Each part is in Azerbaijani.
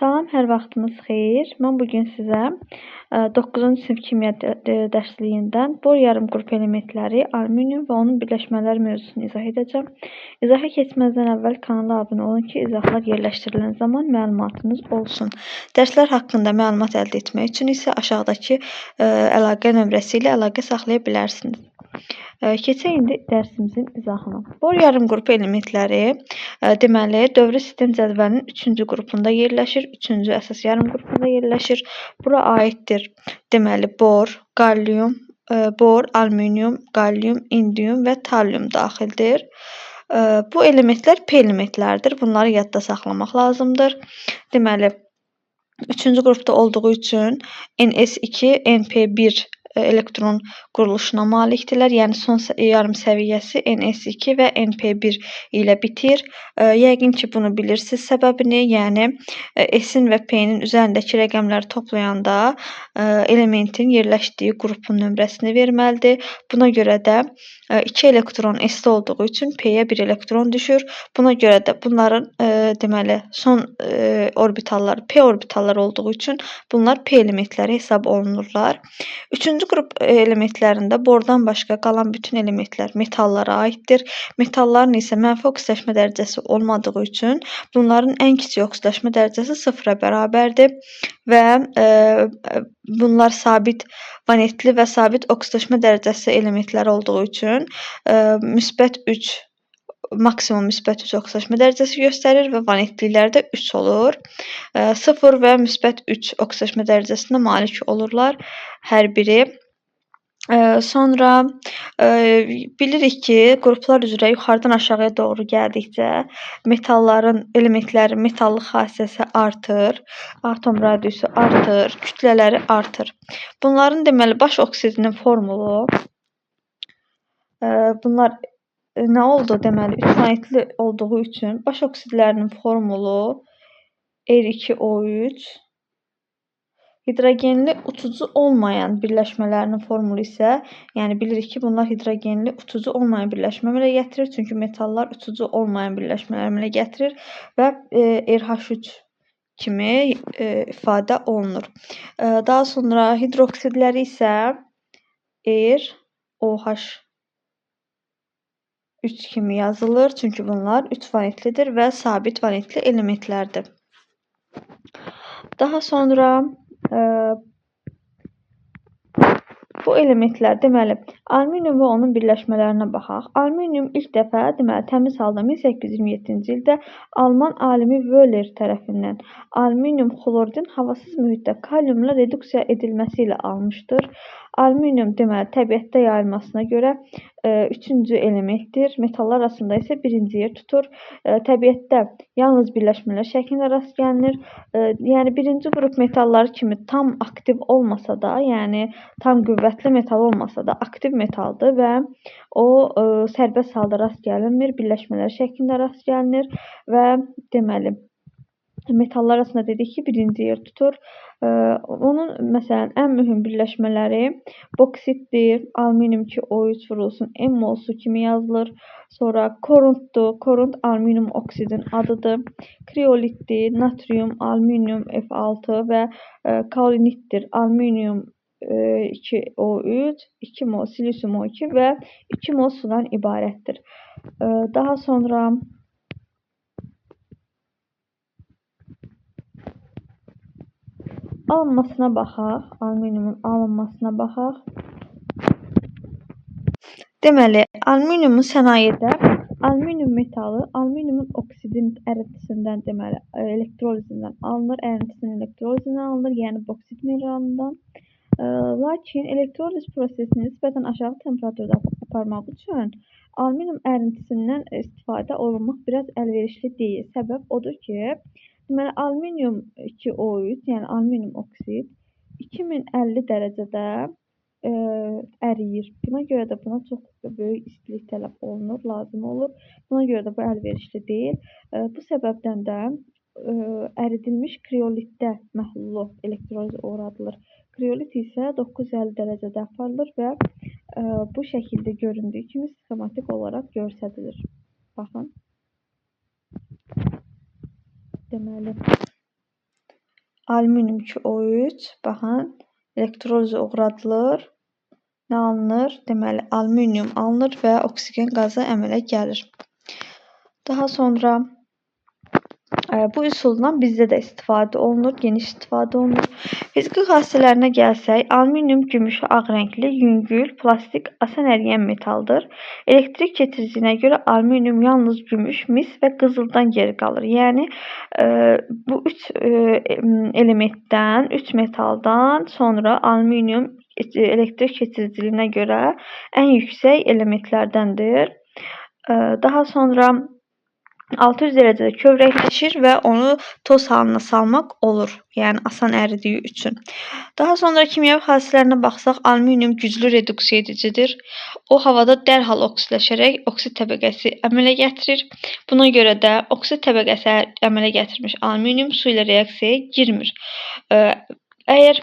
Salam, hər vaxtınız xeyir. Mən bu gün sizə 9-cu sinif kimya dərsliyindən bor yarım qrup elementləri, alüminium və onun birləşmələri mövzusunu izah edəcəm. İzaha keçməzdən əvvəl kanala abunə olun ki, izahlar yerləşdirilən zaman məlumatınız olsun. Dərslər haqqında məlumat əldə etmək üçün isə aşağıdakı əlaqə nömrəsi ilə əlaqə saxlaya bilərsiniz. Keçək indi dərsimizin izahına. Bor yarım qrupu elementləri deməli dövrü sistem cədvəlinin 3-cü qrupunda yerləşir. 3-cü əsas yarım qrupunda yerləşir. Bura aiddir. Deməli bor, qallium, bor, alüminium, qallium, indium və tallium daxildir. Bu elementlər P elementlərdir. Bunları yadda saxlamaq lazımdır. Deməli 3-cü qrupda olduğu üçün NS2, NP1 elektron quruluşuna malikdirlər. Yəni son yarım səviyyəsi NS2 və NP1 ilə bitir. Yəqin ki, bunu bilirsiniz səbəbini. Yəni S-in və P-nin üzərindəki rəqəmləri toplayanda elementin yerləşdiyi qrupun nömrəsini verməlidir. Buna görə də 2 elektron S-də olduğu üçün P-yə 1 elektron düşür. Buna görə də bunların deməli son orbitalları P orbitalları olduğu üçün bunlar P elementləri hesab olunurlar. 3-cü qrup elementlərində bordan başqa qalan bütün elementlər metallara aiddir. Metalların isə mənfi oksidləşmə dərəcəsi olmadığı üçün bunların ən kiçik oksidləşmə dərəcəsi 0-a bərabərdir və bunlar sabit vanetli və sabit oksidləşmə dərəcəsi elementlər olduğu üçün müsbət 3 maksimum müsbət 3 oksidləşmə dərəcəsi göstərir və vanetlikləri də 3 olur. 0 və müsbət 3 oksidləşmə dərəcəsinə malik olurlar hər biri. Sonra bilirik ki, qruplar üzrə yuxarıdan aşağıya doğru gəldikcə metalların, elementlərin metallıq xassəsi artır, atom radiusu artır, kütlələri artır. Bunların deməli baş oksidinin formulu bunlar nə oldu? Deməli 3 vanetli olduğu üçün baş oksidlərinin formulu R2O3. Hidrogenli uçucu olmayan birləşmələrinin formulu isə, yəni bilirik ki, bunlar hidrogenli uçucu olmayan birləşmə əmələ gətirir. Çünki metallar uçucu olmayan birləşmələr əmələ gətirir və RH3 kimi ifadə olunur. Daha sonra hidroksidləri isə ROH3 kimi yazılır. Çünki bunlar 3 vanetlidir və sabit vanetli elementlərdir. Daha sonra bu elementlər, deməli, alüminium və onun birləşmələrinə baxaq. Alüminium ilk dəfə, deməli, təmiz halda 1827-ci ildə Alman alimi Wöhler tərəfindən alüminium xloridin havasız mühitdə kaliumla reduksiya edilməsi ilə almışdır. Alüminium, deməli, təbiətdə yayılmasına görə 3-cü elementdir. Metallar arasında isə 1-ci yer tutur. Təbiətdə yalnız birləşmələr şəklində rast gəlinir. Yəni 1-ci qrup metalları kimi tam aktiv olmasa da, yəni tam qüvvətli metal olmasa da aktiv metaldır və o sərbəst halda rast gəlinmir, birləşmələr şəklində rast gəlinir və deməli metallar arasında dedik ki, 1-ci yer tutur. Onun məsələn ən mühüm birləşmələri boksitdir, alüminium 2O3 vurulsun, M mol su kimi yazılır. Sonra korunddur, korund alüminium oksidin adıdır. Kriolitdir, natrium, alüminium F6 və kaolinitdir, alüminium 2O3, 2 mol silisium O2 və 2 mol sudan ibarətdir. Daha sonra alınmasına baxaq, alüminiumun alınmasına baxaq. Deməli, alüminiumun sənayedə alüminium metalı alüminiumun oksidin ərintisindən, deməli, elektrolizindən alınır, ərintisinin elektrolizindən alınır, yəni boksit mineralından. Lakin elektroliz prosesini nisbətən aşağı temperaturda aparmaq üçün alüminium ərintisindən istifadə olunmaq biraz əlverişli deyil. Səbəb odur ki, deməli, alüminium 2O3, yəni alüminium oksid 2050 dərəcədə əriyir. Buna görə də buna çox böyük istilik tələb olunur, lazım olur. Buna görə də bu əlverişli deyil. Bu səbəbdən də əridilmiş kriolitdə məhlulu elektroliz uğradılır. Kriolit isə 950 dərəcədə aparılır və bu şəkildə göründüyü kimi sxematik olaraq göstərilir. Baxın. Deməli, Alüminium 2O3, baxın, elektrolizə uğradılır. Nə alınır? Deməli, alüminium alınır və oksigen qazı əmələ gəlir. Daha sonra bu üsuldan bizdə də istifadə olunur, geniş istifadə olunur. Fiziki xassələrinə gəlsək, alüminium gümüşü ağ rəngli, yüngül, plastik, asan əriyən metaldır. Elektrik keçiriciliyinə görə alüminium yalnız gümüş, mis və qızıldan geri qalır. Yəni bu üç elementdən, üç metaldan sonra alüminium elektrik keçiriciliyinə görə ən yüksək elementlərdəndir. Daha sonra 600 dərəcədə kövrəkləşir və onu toz halına salmaq olur. Yəni asan əridiyi üçün. Daha sonra kimyəvi xassələrinə baxsaq, alüminium güclü reduksiya edicidir. O havada dərhal oksidləşərək oksid təbəqəsi əmələ gətirir. Buna görə də oksid təbəqəsi əmələ gətirmiş alüminium su ilə reaksiyaya girmir. Əgər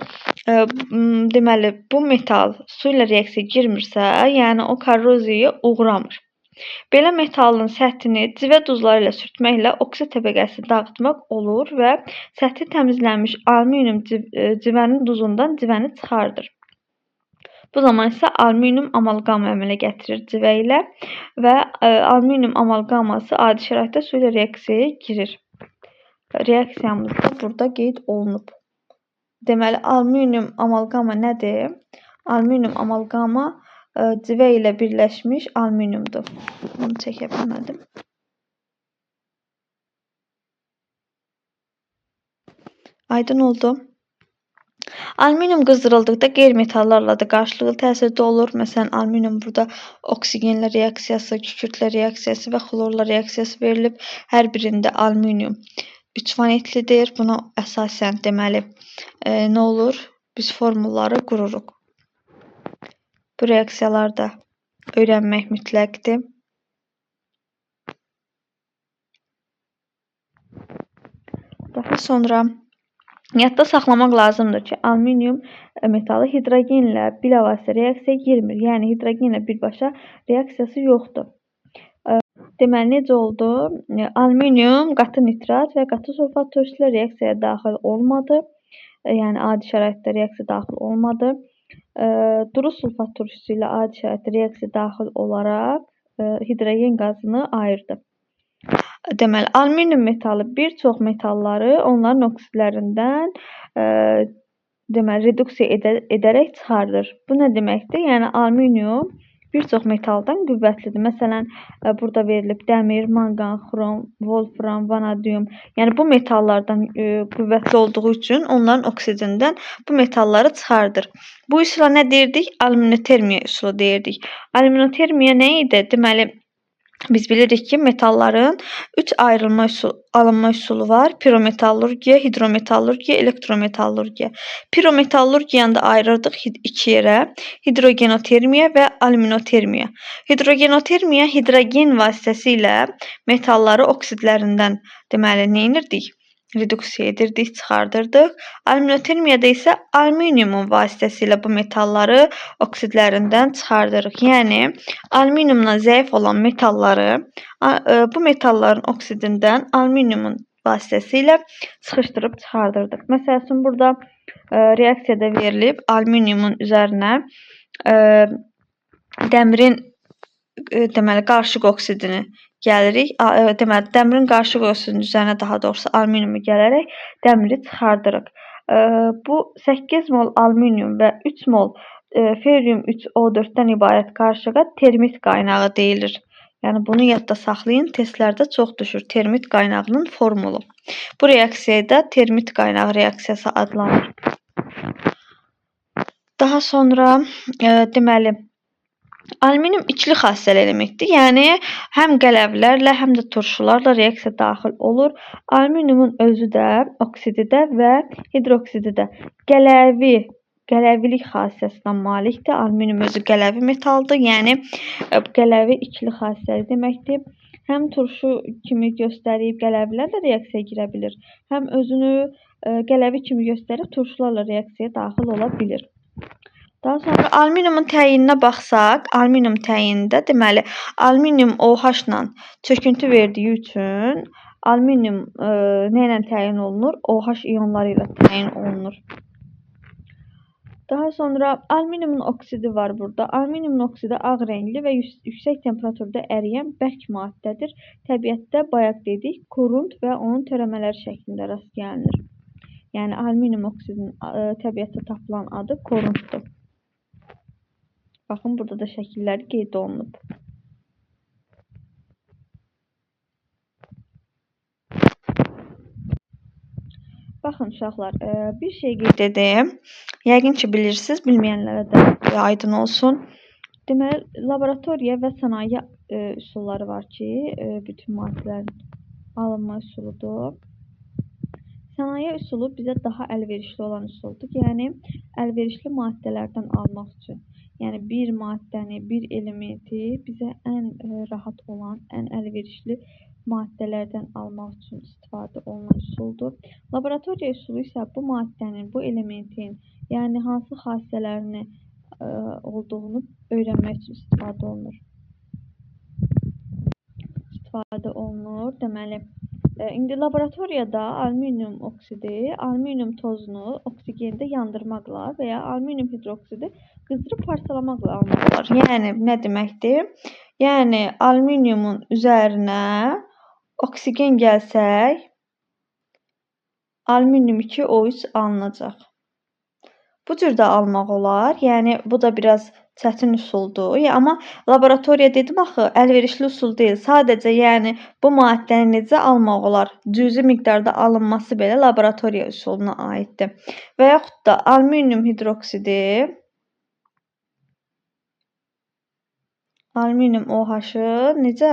deməli bu metal su ilə reaksiyaya girmirsə, yəni o korroziyaya uğramır. Belə metalın səthini civə duzları ilə sürtməklə oksid təbəqəsini dağıtmaq olur və səthi təmizlənmiş alüminium civənin duzundan civəni çıxardır. Bu zaman isə alüminium amalqamı əmələ gətirir civə ilə və alüminium amalqaması adi şəraitdə su ilə reaksiyaya girir. Reaksiyamız da burada qeyd olunub. Deməli, alüminium amalqama nədir? Alüminium amalqama civə ilə birləşmiş alüminiumdur. Bunu çəkə bilmədim. Aydın oldu. Alüminium qızdırıldıqda qeyri-metallarla da qarşılıqlı təsirdə olur. Məsələn, alüminium burada oksigenlə reaksiyası, kükürdlə reaksiyası və xlorla reaksiyası verilib. Hər birində alüminium 3 valentlidir. Buna əsasən deməli, nə olur? Biz formulları qururuq. Bu reaksiyalarda öyrənmək mütləqdir. Daha sonra yadda saxlamaq lazımdır ki, alüminium metalı hidrogenlə bilavasitə reaksiyaya girmir. Yəni hidrogenlə birbaşa reaksiyası yoxdur. Deməli, necə oldu? Alüminium qatı nitrat və qatı sulfat turşusu ilə reaksiyaya daxil olmadı. Yəni adi şəraitdə reaksiya daxil olmadı. Duru sulfat turşusu ilə adi şəraitdə reaksiya daxil olaraq hidrogen qazını ayırdı. Deməli, alüminium metalı bir çox metalları onların oksidlərindən deməli, reduksiya edərək çıxardır. Bu nə deməkdir? Yəni, alüminium bir çox metaldan qüvvətlidir. Məsələn, burada verilib dəmir, manqan, xrom, wolfram, vanadium. Yəni, bu metallardan qüvvətli olduğu üçün onların oksidindən bu metalları çıxardır. Bu üsula nə deyirdik? Alüminotermiya üsulu deyirdik. Alüminotermiya nə idi? Deməli, biz bilirik ki, metalların 3 ayrılma üsulu, alınma üsulu var. Pirometallurgiya, hidrometallurgiya, elektrometallurgiya. Pirometallurgiyanı da ayırırdıq iki yerə. Hidrogenotermiya və alüminotermiya. Hidrogenotermiya hidrogen vasitəsilə metalları oksidlərindən deməli nə edirdik? Reduksiya edirdik, çıxardırdıq. Alüminotermiyada isə alüminiumun vasitəsilə bu metalları oksidlərindən çıxardırıq. Yəni, alüminiumdan zəif olan metalları bu metalların oksidindən alüminiumun vasitəsilə sıxışdırıb çıxardırdıq. Məsəl üçün, burada reaksiyada verilib alüminiumun üzərinə dəmirin deməli, qarışıq oksidini gəlirik. Deməli, dəmirin qarışıq oksidinin üzərinə daha doğrusu alüminiumu gələrək dəmiri çıxardırıq. Bu 8 mol alüminium və 3 mol ferium 3O4-dən ibarət qarışığa termit qaynağı deyilir. Yəni, bunu yadda saxlayın. Testlərdə çox düşür termit qaynağının formulu. Bu reaksiyada da termit qaynağı reaksiyası adlanır. Daha sonra deməli, alüminium ikili xassəli elementdir. Yəni, həm qələvlərlə, həm də turşularla reaksiya daxil olur. Alüminiumun özü də, oksidi də və hidroksidi də qələvilik xassəsinə malikdir. Alüminium özü qələvi metaldır. Yəni, qələvi ikili xassəli deməkdir. Həm turşu kimi göstərib qələvlərlə reaksiyaya girə bilir, həm özünü qələvi kimi göstərib turşularla reaksiyaya daxil ola bilir. Daha sonra alüminiumun təyininə baxsaq, alüminium təyinində deməli, alüminium OH-la çöküntü verdiyi üçün Alüminium nə ilə təyin olunur? OH ionları ilə təyin olunur. Daha sonra alüminiumun oksidi var burada. Alüminiumun oksidi ağ rəngli və yüksək temperaturda əriyən bərk maddədir. Təbiətdə bayaq dedik, korund və onun törəmələri şəklində rast gəlinir. Yəni alüminium oksidinin təbiətdə tapılan adı korunddur. Baxın, burada da şəkilləri qeyd olunub. Baxın uşaqlar, bir şey qeyd edim. Yəqin ki bilirsiniz, bilməyənlərə də aydın olsun. Deməli, laboratoriya və sənaye üsulları var ki, bütün maddələrin alınma üsuludur. Sənaye üsulu bizə daha əlverişli olan üsuldur. Yəni, əlverişli maddələrdən almaq üçün. Yəni, bir maddəni, bir elementi bizə ən rahat olan, ən əlverişli maddələrdən almaq üçün istifadə olunan üsuldur. Laboratoriya üsulu isə bu maddənin, bu elementin, yəni hansı xassələrini olduğunu öyrənmək üçün istifadə olunur. Deməli, indi laboratoriyada alüminium oksidi, alüminium tozunu oksigende yandırmaqla və ya alüminium hidroksidi qızdırıb parçalamaqla almaq olar. Yəni, nə deməkdir? Yəni, alüminiumun üzərinə oksigen gəlsək, alüminium 2O3 alınacaq. Bu cür də almaq olar. Yəni, bu da biraz çətin üsuldur. Amma laboratoriya dedim axı, əlverişli üsul deyil. Sadəcə, yəni, bu maddəni necə almaq olar? Cüzi miqdarda alınması belə laboratoriya üsuluna aiddir. Və yaxud da alüminium hidroksidi, alüminium OH-ı necə?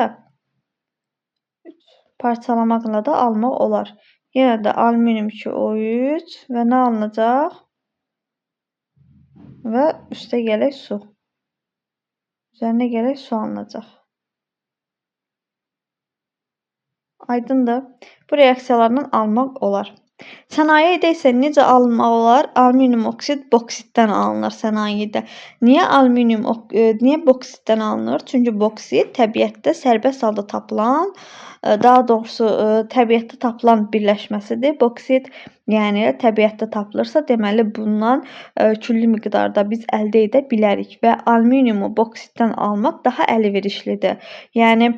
Parçalamaqla da almaq olar. Yenə də alüminium 2O3 və nə alınacaq? Və üstə gələk su. Üzərinə gələk su alınacaq. Aydındır. Bu reaksiyalarla almaq olar. Sənayedə isə necə alınmaq olar? Alüminium oksid boksitdən alınır sənayedə. Niyə alüminium niyə boksitdən alınır? Çünki boksit təbiətdə sərbəst halda tapılan, daha doğrusu təbiətdə tapılan birləşməsidir. Boksit, yəni təbiətdə tapılırsa, deməli bundan külli miqdarda biz əldə edə bilərik və alüminiumu boksitdən almaq daha əlverişlidir. Yəni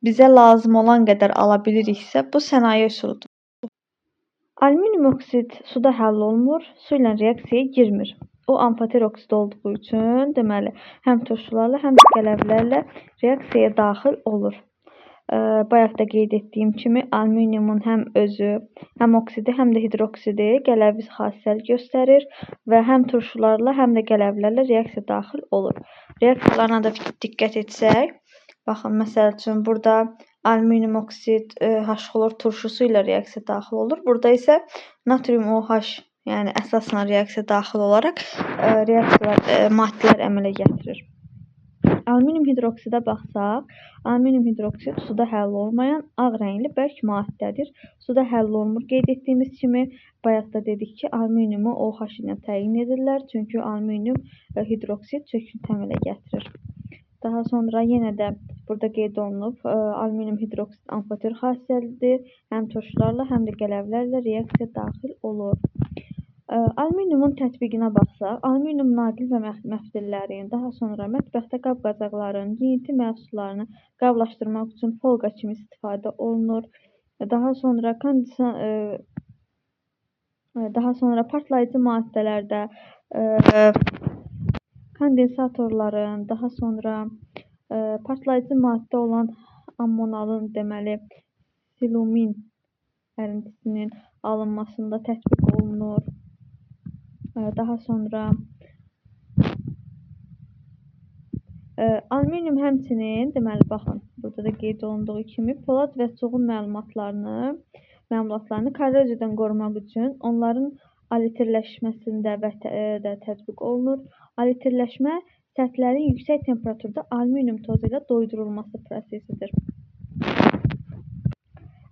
bizə lazım olan qədər ala biliriksə, bu sənaye üsuludur. Alüminium oksid suda həll olunmur, su ilə reaksiyaya girmir. O amfoter oksid olduğu üçün, deməli, həm turşularla, həm də qələvlərlə reaksiyaya daxil olur. Bayaq da qeyd etdiyim kimi, alüminiumun həm özü, həm oksidi, həm də hidroksidi qələvi xassəli göstərir və həm turşularla, həm də qələvlərlə reaksiya daxil olur. Reaksiyalarına da diqqət etsək, baxın, məsəl üçün, burada alüminium oksid H-xlor turşusu ilə reaksiya daxil olur. Burada isə natrium OH, yəni əsasla reaksiya daxil olaraq reaksiyalar, maddələr əmələ gətirir. Alüminium hidroksidə baxsaq, alüminium hidroksid suda həll olmayan ağ rəngli bərk maddədir. Suda həll olunmur. Qeyd etdiyimiz kimi, bayaq da dedik ki, alüminiumu OH ilə təyin edirlər. Çünki alüminium hidroksid çöküntü əmələ gətirir. Daha sonra yenə də burada qeyd olunub, alüminium hidroksid amfoter xassəlidir. Həm turşularla, həm də qələvlərlə reaksiya daxil olur. Alüminiumun tətbiqinə baxsaq, alüminium naqil və məftillərin, daha sonra mətbəxdə qab-qacaqların, geyinti məhsullarını qablaşdırmaq üçün folqa kimi istifadə olunur. Daha sonra partlayıcı maddələrdə kondensatorların, daha sonra partlayıcı maddə olan ammonalın, deməli, silumin ərintisinin alınmasında tətbiq olunur. Daha sonra alüminium həmçinin, deməli, baxın, burada da qeyd olunduğu kimi, polad və çoğun məmulatlarını korroziyadan qorumaq üçün onların alitirləşməsində də tətbiq olunur. Alitirləşmə səthlərin yüksək temperaturda alüminium tozu ilə doydurulması prosesidir.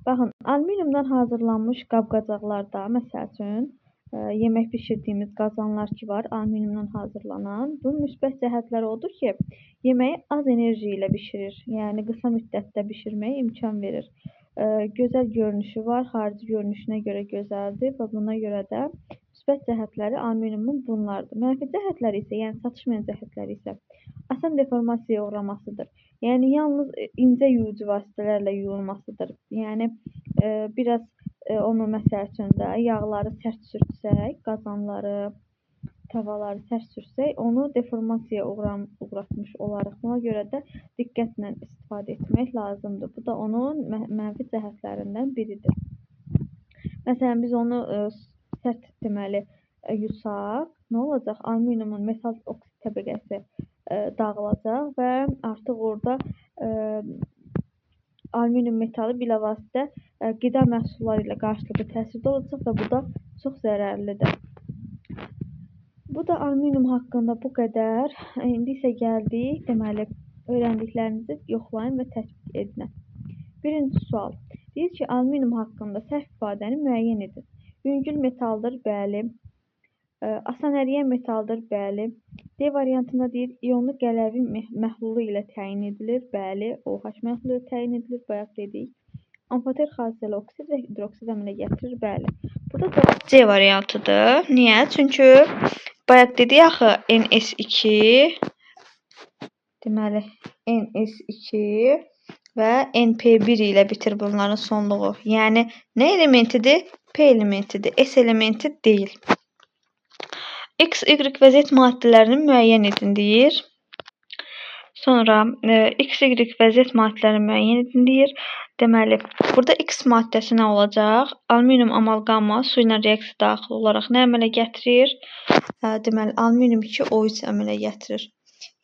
Baxın, alüminiumdan hazırlanmış qab-qacaqlarda, məsəl üçün, yemək bişirdiyimiz qazanlar ki var, alüminiumdan hazırlanan. Bunun müsbət cəhətləri odur ki, yeməyi az enerji ilə bişirir, yəni qısa müddətdə bişirməyə imkan verir. Gözəl görünüşü var, xarici görünüşünə görə gözəldir və buna görə də müsbət cəhətləri alüminiumun bunlardır. Mənfi cəhətləri isə, yəni çatışmayan cəhətləri isə asan deformasiyaya uğramasıdır. Yəni yalnız incə yuyucu vasitələrlə yuyulmasıdır. Yəni biraz onu məsəl üçün də yağları sərt sürtsək, qazanları, tavaları sərt sürsək, onu deformasiyaya uğratmış olarıq. Buna görə də diqqətlə istifadə etmək lazımdır. Bu da onun mənfi cəhətlərindən biridir. Məsələn, biz onu sərt deməli yusaq, nə olacaq? Alüminiumun metal oksid təbəqəsi dağılacaq və artıq orada alüminium metalı bilavasitə qida məhsulları ilə qarşılıqlı təsirdə olacaq və bu da çox zərərlidir. Bu da alüminium haqqında bu qədər. İndi isə gəldik, deməli, öyrəndiklərinizi yoxlayın və tətbiq edin. Birinci sual. Deyir ki, alüminium haqqında səhv ifadəni müəyyən edin. Yüngül metaldır, bəli. Asan əriyən metaldır, bəli. D variantında deyir, iyonlu qələvi məhlulu ilə təyin edilir, bəli. OH məhlulu ilə təyin edilir, bayaq dedik. Amfoter xassəli oksid və hidroksid əmələ gətirir, bəli. Burada cavab C variantıdır. Niyə? Çünki bayaq dedik axı NS2, deməli NS2 və NP1 ilə bitir bunların sonluğu. Yəni nə elementidir? P elementidir, S elementi deyil. X, Y və Z maddələrini müəyyən edin deyir. Sonra X, Y və Z maddələrini müəyyən edin deyir. Deməli, burada X maddəsi nə olacaq? Alüminium amalqama su ilə reaksiya daxil olaraq nə əmələ gətirir? Deməli, alüminium 2O3 əmələ gətirir.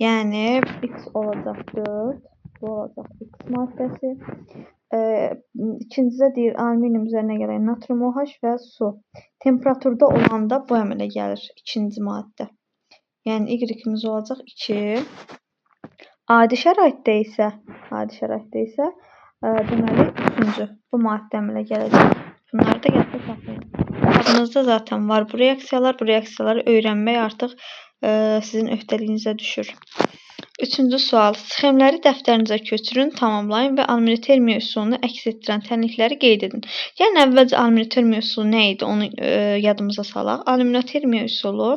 Yəni, X olacaq 4, bu olacaq X maddəsi. İkincidə deyir, alüminium üzərinə gələk natrium OH və su. Temperaturda olanda bu əmələ gəlir, ikinci maddə. Yəni, Y-imiz olacaq 2. Adi şəraitdə isə, deməli, üçüncü bu maddə əmələ gələcək. Bunları da yadda saxlayın. Kitabınızda zaten var bu reaksiyalar. Bu reaksiyaları öyrənmək artıq sizin öhdəliyinizə düşür. Üçüncü sual. Sxemləri dəftərinizə köçürün, tamamlayın və alüminotermiya üsulunu əks etdirən tənlikləri qeyd edin. Yəni, əvvəlcə alüminotermiya üsulu nə idi, onu yadımıza salaq. Alüminotermiya üsulu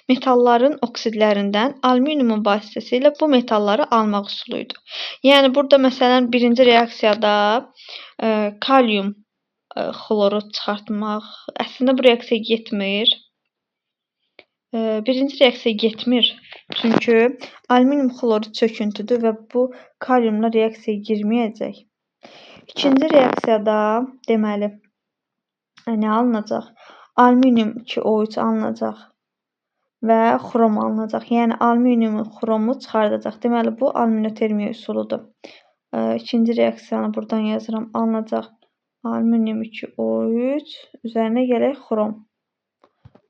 metalların oksidlərindən alüminiumun vasitəsilə bu metalları almaq üsulu idi. Yəni, burada məsələn, birinci reaksiyada kalium xloru çıxartmaq, əslində bu reaksiya getmir. Birinci reaksiya getmir, çünki alüminium xloru çöküntüdür və bu kaliumla reaksiyaya girməyəcək. İkinci reaksiyada deməli, nə alınacaq? Alüminium 2O3 alınacaq və xrom alınacaq. Yəni, alüminiumun xromu çıxardacaq. Deməli, bu alüminotermiya üsuludur. İkinci reaksiyanı buradan yazıram. Alınacaq alüminium 2O3, üzərinə gələk xrom.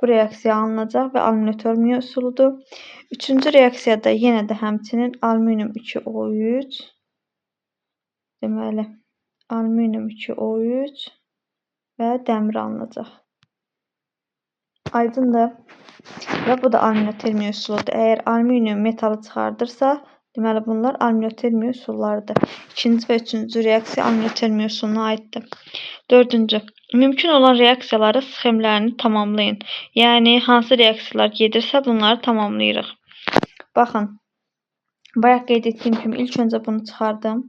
Bu reaksiya alınacaq və alüminotermiya üsuludur. Üçüncü reaksiyada yenə də həmçinin alüminium 2O3, deməli, alüminium 2O3 və dəmir alınacaq. Aydındır. Və bu da alüminotermiya üsuludur. Əgər alüminium metalı çıxardırsa, deməli, bunlar alüminotermiya üsullarıdır. İkinci və üçüncü reaksiya alüminotermiya üsuluna aiddir. Dördüncü, mümkün olan reaksiyaları sxemlərini tamamlayın. Yəni, hansı reaksiyalar gedirsə, bunları tamamlayırıq. Baxın, bayaq qeyd etdiyim kimi ilk öncə bunu çıxardım.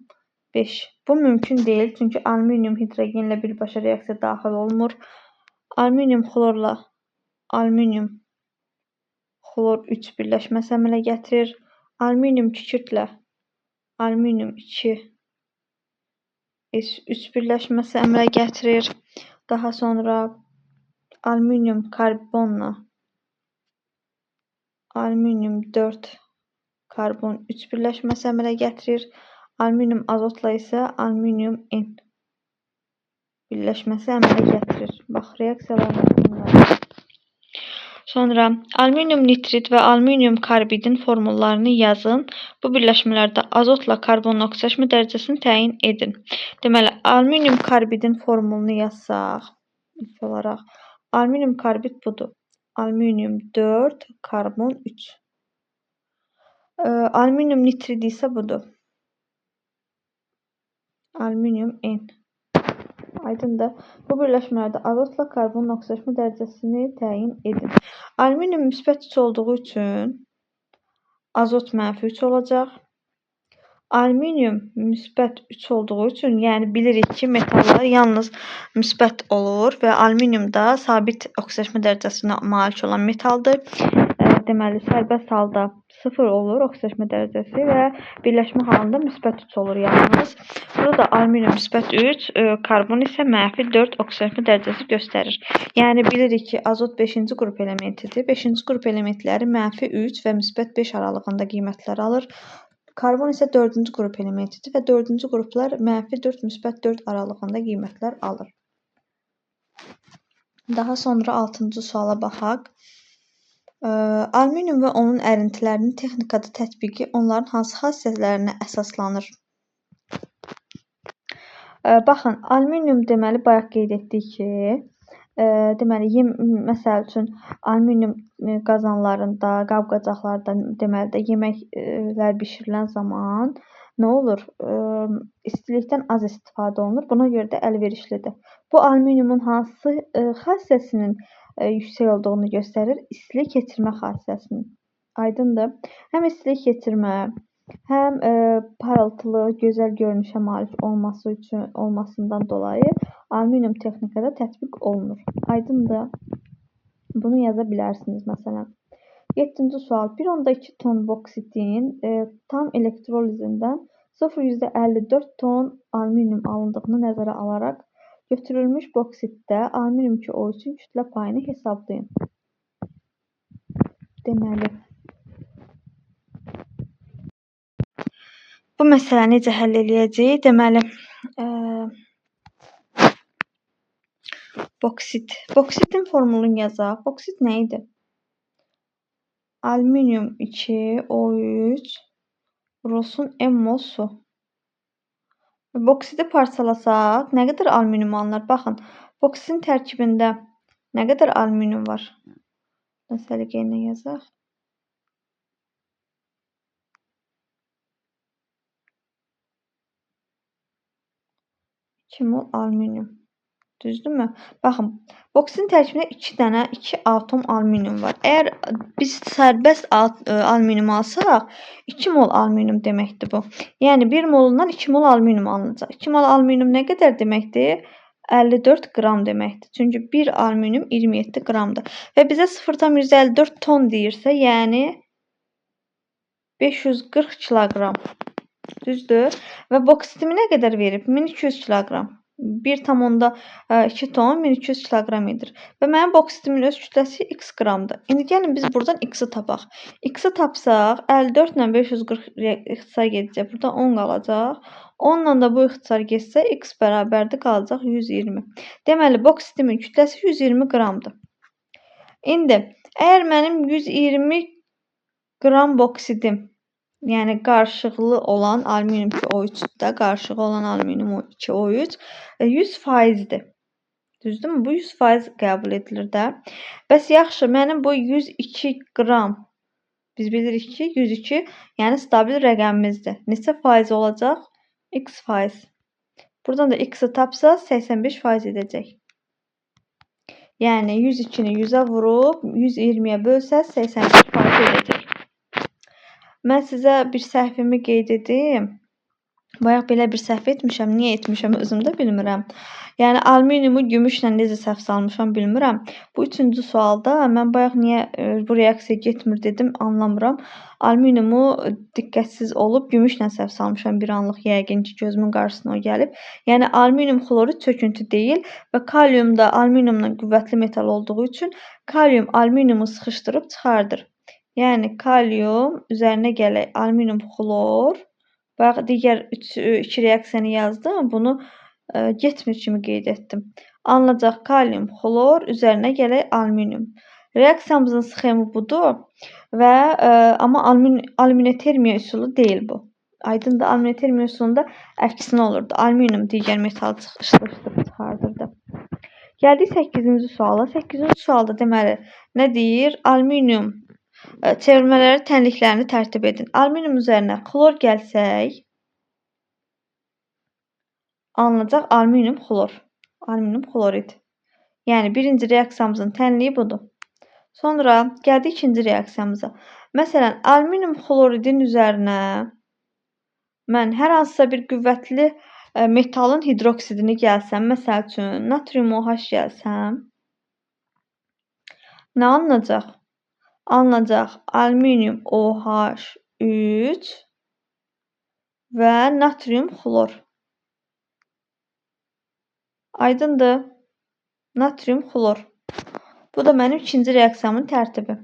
5. Bu mümkün deyil, çünki alüminium hidrogenlə birbaşa reaksiya daxil olmur. Alüminium xlorla alüminium xlor 3 birləşməsi əmələ gətirir. Alüminium kükürdlə alüminium 2 S3 birləşməsi əmələ gətirir. Daha sonra alüminium karbonla alüminium 4 karbon 3 birləşməsi əmələ gətirir. Alüminium azotla isə alüminium N birləşməsi əmələ gətirir. Bax, reaksiyalarımız bunlar. Sonra alüminium nitrit və alüminium karbidin formullarını yazın. Bu birləşmələrdə azotla karbonun oksidaşma dərəcəsini təyin edin. Deməli, alüminium karbidin formulunu yazsaq, ilk olaraq alüminium karbid budur. Alüminium 4, karbon 3. Alüminium nitrid isə budur. Alüminium N. Aydındır. Bu birləşmələrdə azotla karbonun oksidaşma dərəcəsini təyin edin. Alüminium müsbət 3 olduğu üçün azot mənfi 3 olacaq. Alüminium müsbət 3 olduğu üçün, yəni bilirik ki, metallar yalnız müsbət olur və alüminium da sabit oksidaşma dərəcəsinə malik olan metaldır. Deməli, sərbəst halda 0 olur oksidaşma dərəcəsi və birləşmə halında müsbət 3 olur yalnız. Burada da alüminium müsbət 3, karbon isə mənfi 4 oksidaşma dərəcəsi göstərir. Yəni, bilirik ki, azot 5-ci qrup elementidir. 5-ci qrup elementləri mənfi 3 və müsbət 5 aralığında qiymətlər alır. Karbon isə 4-cü qrup elementidir və 4-cü qruplar mənfi 4, müsbət 4 aralığında qiymətlər alır. Daha sonra 6-cı suala baxaq. Alüminium və onun ərintilərinin texnikada tətbiqi onların hansı xassələrinə əsaslanır? Baxın, alüminium deməli, bayaq qeyd etdik ki, deməli, məsəl üçün, alüminium qazanlarında, qab-qacaqlarda, deməli də yeməklər bişirilən zaman nə olur? İstilikdən az istifadə olunur, buna görə də əlverişlidir. Bu, alüminiumun hansı xassəsinin yüksək olduğunu göstərir? İstilik keçirmə xassəsinin. Aydındır. Həm istilik keçirmə, həm parıltılı, gözəl görünüşə malik olması üçün olmasından dolayı alüminium texnikada tətbiq olunur. Aydındır. Bunu yaza bilərsiniz məsələn. 7-ci sual. 1,2 ton boksitin tam elektrolizindən 0,54 ton alüminium alındığını nəzərə alaraq götürülmüş boksitdə alüminium 2O3-ün kütlə payını hesablayın. Deməli, bu məsələni necə həll eləyəcəyik? Deməli, boksit. Boksitin formulunu yazaq. Boksit nə idi? Alüminium 2, O3, vurulsun M mol su. Boksiti parçalasaq, nə qədər alüminium alınır? Baxın, boksitin tərkibində nə qədər alüminium var? Səliqə ilə yazaq. 2 mol alüminium. Düzdürmü? Baxın, boksitin tərkibində 2 dənə, 2 atom alüminium var. Əgər biz sərbəst alüminium alsaq, 2 mol alüminium deməkdir bu. Yəni, 1 molundan 2 mol alüminium alınacaq. 2 mol alüminium nə qədər deməkdir? 54 qram deməkdir. Çünki 1 alüminium 27 qramdır. Və bizə 0,54 ton deyirsə, yəni 540 kiloqram. Düzdür? Və boksitimi nə qədər verib? 1200 kiloqram. 1,2 ton 1200 kiloqram edir. Və mənim boksitimin öz kütləsi x qramdır. İndi gəlin biz buradan x-i tapaq. X-i tapsaq 54 ilə 540 ixtisar gedəcək. Burada 10 qalacaq. 10 ilə də bu ixtisar getsə x bərabərdir qalacaq 120. Deməli, boksitimin kütləsi 120 qramdır. İndi əgər mənim 120 qram boksitim, yəni qarışıqlı olan alüminium 2O3-də qarışığı olan alüminium 2O3 100%-dir. Düzdürmü? Bu 100% qəbul edilir də. Bəs yaxşı, mənim bu 102 qram, biz bilirik ki, 102, yəni stabil rəqəmimizdir. Neçə faiz olacaq? X faiz. Buradan da x-i tapsa 85% edəcək. Yəni 102-ni 100-ə vurub 120-yə bölsə 85% edəcək. Mən sizə bir səhvimi qeyd edim. Bayaq belə bir səhv etmişəm. Niyə etmişəm özüm də bilmirəm. Yəni alüminiumu gümüşlə necə səhv salmışam bilmirəm. Bu üçüncü sualda mən bayaq niyə bu reaksiya getmir dedim, anlamıram. Alüminiumu diqqətsiz olub gümüşlə səhv salmışam bir anlıq, yəqin ki, gözümün qarşısına o gəlib. Yəni alüminium xlorid çöküntü deyil və kalium da alüminiumdan qüvvətli metal olduğu üçün kalium alüminiumu sıxışdırıb çıxardır. Yəni kalium üzərinə gələk alüminium xlor. Bayaq digər 2 reaksiyanı yazdım. Bunu getmir kimi qeyd etdim. Alınacaq kalium xlor üzərinə gələk alüminium. Reaksiyamızın sxemi budur və amma alüminotermiya üsulu deyil bu. Aydındır, alüminotermiya üsulunda əksinə olurdu. Alüminium digər metalı sıxışdırıb çıxardırdı. Gəldik 8-ci suala. 8-ci sualda deməli nə deyir? Alüminium çevirmələri tənliklərini tərtib edin. Alüminium üzərinə xlor gəlsək, alınacaq alüminium xlor. Alüminium xlorid. Yəni, birinci reaksiyamızın tənliyi budur. Sonra gəldik ikinci reaksiyamıza. Məsələn, alüminium xloridin üzərinə mən hər hansısa bir qüvvətli metalın hidroksidini gəlsəm, məsəl üçün, natrium OH gəlsəm, nə alınacaq? Alınacaq alüminium OH3 və natrium xlor. Aydındır? Natrium xlor. Bu da mənim ikinci reaksiyamın tərtibi.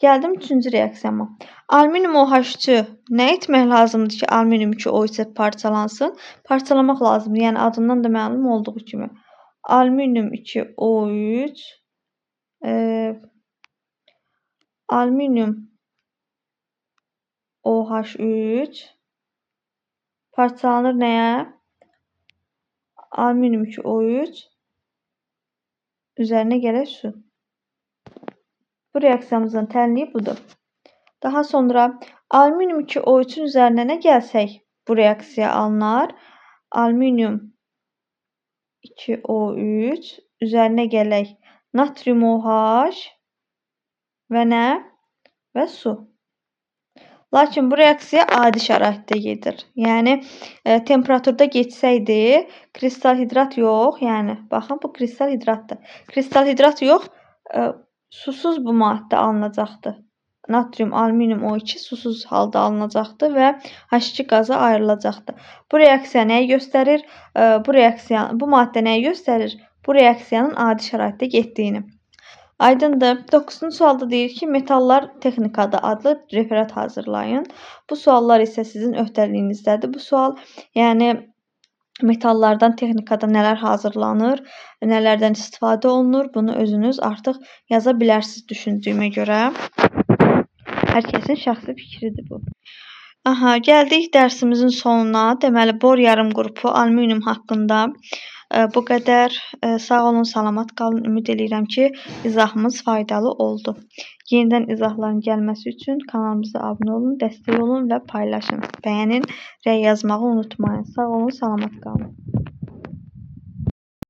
Gəldim üçüncü reaksiyama. Alüminium OH3-ü nə etmək lazımdır ki, alüminium 2O3-ə parçalansın? Parçalamaq lazımdır. Yəni, adından da məlum olduğu kimi. Alüminium 2O3, alüminium OH3 parçalanır nəyə? Alüminium 2O3 üzərinə gələk su. Bu reaksiyamızın tənliyi budur. Daha sonra alüminium 2O3-ün üzərinə nə gəlsək, bu reaksiya alınar. Alüminium 2O3 üzərinə gələk natrium OH və nə? Və su. Lakin bu reaksiya adi şəraitdə gedir. Yəni, temperaturda getsəydi, kristal hidrat yox, yəni, baxın, bu kristal hidratdır. Kristal hidrat yox, susuz bu maddə alınacaqdır. Natrium, alüminium O2 susuz halda alınacaqdır və H2 qazı ayrılacaqdır. Bu reaksiya nəyi göstərir? Bu maddə nəyi göstərir? Bu reaksiyanın adi şəraitdə getdiyini. Aydındır. 9-cu sualda deyir ki, metallar texnikada adlı referat hazırlayın. Bu suallar isə sizin öhdəliyinizdədir. Bu sual, yəni metallardan texnikada nələr hazırlanır, nələrdən istifadə olunur, bunu özünüz artıq yaza bilərsiniz düşündüyümə görə. Hər kəsin şəxsi fikridir bu. Aha, gəldik dərsimizin sonuna. Deməli, bor yarım qrupu alüminium haqqında bu qədər. Sağ olun, salamat qalın. Ümid eləyirəm ki, izahımız faydalı oldu. Yenidən izahların gəlməsi üçün kanalımıza abunə olun, dəstək olun və paylaşın. Bəyənin, rəy yazmağı unutmayın. Sağ olun, salamat qalın.